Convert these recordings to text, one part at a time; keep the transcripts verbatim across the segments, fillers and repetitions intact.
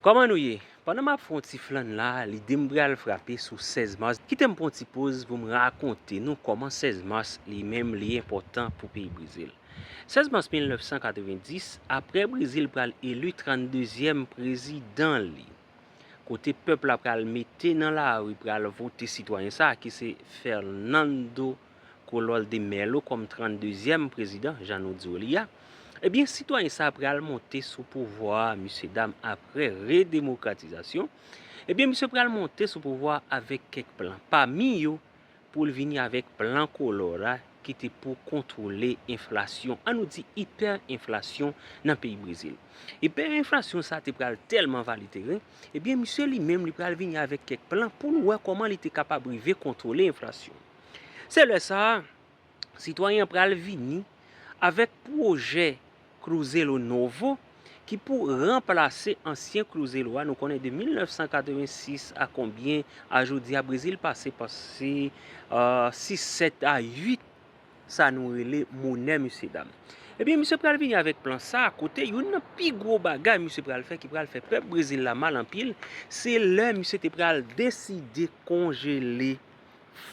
Kòman nou ye? Pandan m ap fè yon ti flann la, lide m pral frape sou sèz mas. Kite m pran yon ti poz pou m rakonte nou kòman sèz mas li menm li enpòtan pou peyi Brezil. Sèz mas mil nèf san katrevenndis, apre Brezil pral eli tranndezyèm prezidan li, kote pèp la pral mete nan lari, pral vote sitwayen sa a ki se Fernando Collor de Mello kòm tranndezyèm prezidan, jan nou di w li a, ebyen, sitwayen sa a pral monte sou pouvwa a, mesye dam, apre redemokratizasyon. Ebyen, misye pral monte sou pouvwa a avèk kèk plan. Pami yo, pou l vini avèk plan Collor la, ki te pou kontwole enflasyon, an nou di ipè-enflasyon nan peyi Brezil. Ipè-enflasyon sa te pral tèlman vale teren, ebyen, misye li menm, li pral vini avèk kèk plan pou l wè kòman li te kapab rive kontwole enflasyon. Se lè sa a, sitwayen an pral vini avèk pwojè Cruzeiro Novo ki pou ranplase ansyen Cruzeiro a. Nou konnen de mil nèf san katrevensis a konbyen a jodi a, Brezil pase, pase, euh, sis, sèt a uit sa nou rele monè, mesye dam. Ebyen, misye pral vini avèk plan sa a, kote youn nan pi gwo bagay misye pral fè, ki pral fè pèp Brezil la mal anpil, se lè misye te pral deside konjele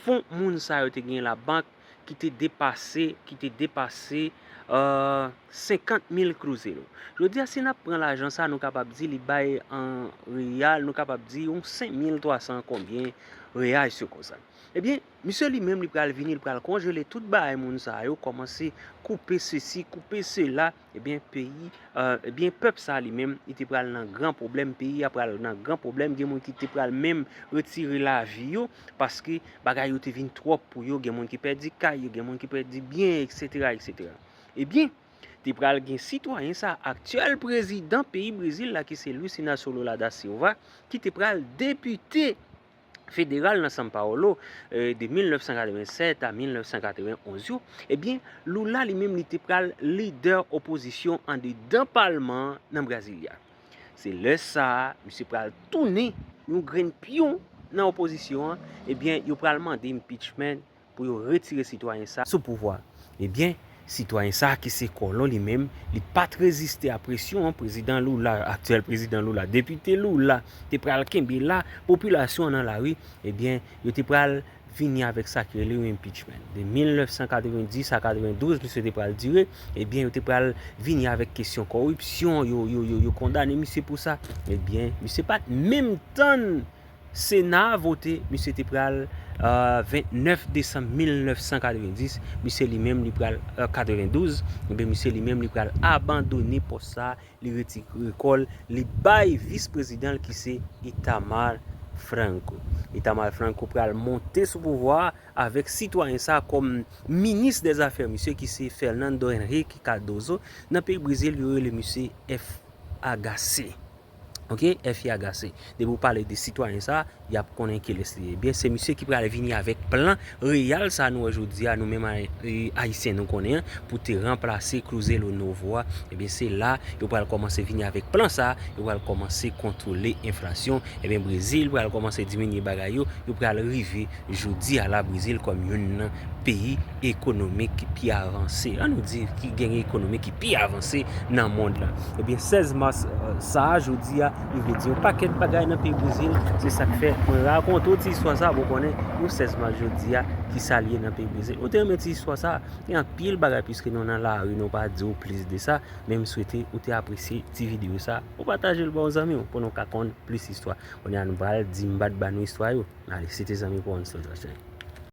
fon moun sa yo te gen labank ki te depase, ki te depase, euh, senkant mil Cruzeiro. Jodi a, si n ap pran lajan sa, nou kapab di li bay an reyal, nou kapab di yon senk mil twa san konbyen reyal, se konsa. Ebyen, misye li menm, li pral vini, li pral konjele tout bagay moun sa yo, kòmanse koupe sesi, koupe sela, ebyen, peyi, euh, ebyen, pèp sa li menm, li te pral nan gran pwoblèm, peyi a pral nan gran pwoblèm, gen moun ki te pral menm retire lavi yo, paske bagay yo te vin twòp pou yo, gen moun ki pèdi kay yo, gen moun ki pèdi byen, etsetera, etsetera. Ebyen, te pral gen sitwayen sa, aktyèl prezidan peyi Brezil la, ki se Luiz Inácio Lula da Silva, ki te pral depite federal nan São Paulo, euh, de mil nèf san katrevennsèt a mil nèf san katrevenonz yo, ebyen, Lula li menm li te pral lidè opozisyon andedan palman an nan Brasilia. Se lè sa a, misye pral tounen yon grenn pyon nan opozisyon an, ebyen, yo pral mande impeachment pou yo retire sitwayen sa sou pouvwa. Ebyen, sitwayen sa ki se Collor li menm, li pa t reziste a presyon an, prezidan Lula, aktyèl prezidan Lula, depite Lula, te pral kenbe la, popilasyon an nan lari, ebyen, yo te pral vini avèk sa ki rele yon impeachment. De mil nèf san katrevenndis a katrevendouz, misye te pral dire, ebyen, yo te pral vini avèk kesyon kòripsyon, yo, yo, yo, yo kondane misye pou sa. Ebyen, misye pa t menm tann Sena a vote, misye te pral, euh, vennèf desanm mil nèf san katrevenndis, misye li menm li pral, euh, katrevendouz, ebyen, misye li menm li pral abandone pòs sa, li retire kò l, li bay vis prezidan l ki se Itamar Franco. Itamar Franco pral monte sou pouvwa a avèk sitwayen sa kòm minis dèzafè misye ki se Fernando Henrique Cardoso. Nan peyi Brezil, yo rele misye F H C. Ok, F H C. Depi w pale de sitwayen sa, y ap konnen kilès li ye. Ebyen, se misye ki pral vini avèk plan reyal sa nou wè jodi a, nou menm Ay-, e, Ayisyen nou konnen an, pou te ranplase Cruzeiro Novo a. Ebyen, se la yo pral kòmanse vini avèk plan sa, yo pral kòmanse kontwole enflasyon. Ebyen, Brezil pral kòmanse diminye bagay yo, yo pral rive jodi a la Brezil kòm youn nan peyi ekonomik ki pi avanse. An nou di ki gen ekonomi ki pi avanse nan mond lan. Ebyen, sèz mas, euh, sa a, jodi a, li vle di yon pakèt bagay nan peyi Brezil. Se sa k fè mwen rakonte w ti istwa sa a, pou w konnen yon sèz mas jodi a, ki sa l ye nan peyi Brezil. Ou te renmen ti istwa sa a? Gen anpil bagay, piske nou nan lari, nou pa di w plis de sa, men m swete ou te apresye ti videyo sa a. Ou pataje l ba yon zanmi w, pou nou ka konn plis istwa. Kounye a, nou pral di m bat ba nou istwa yo. Ale, se te zanmi pou One Soldier Channel.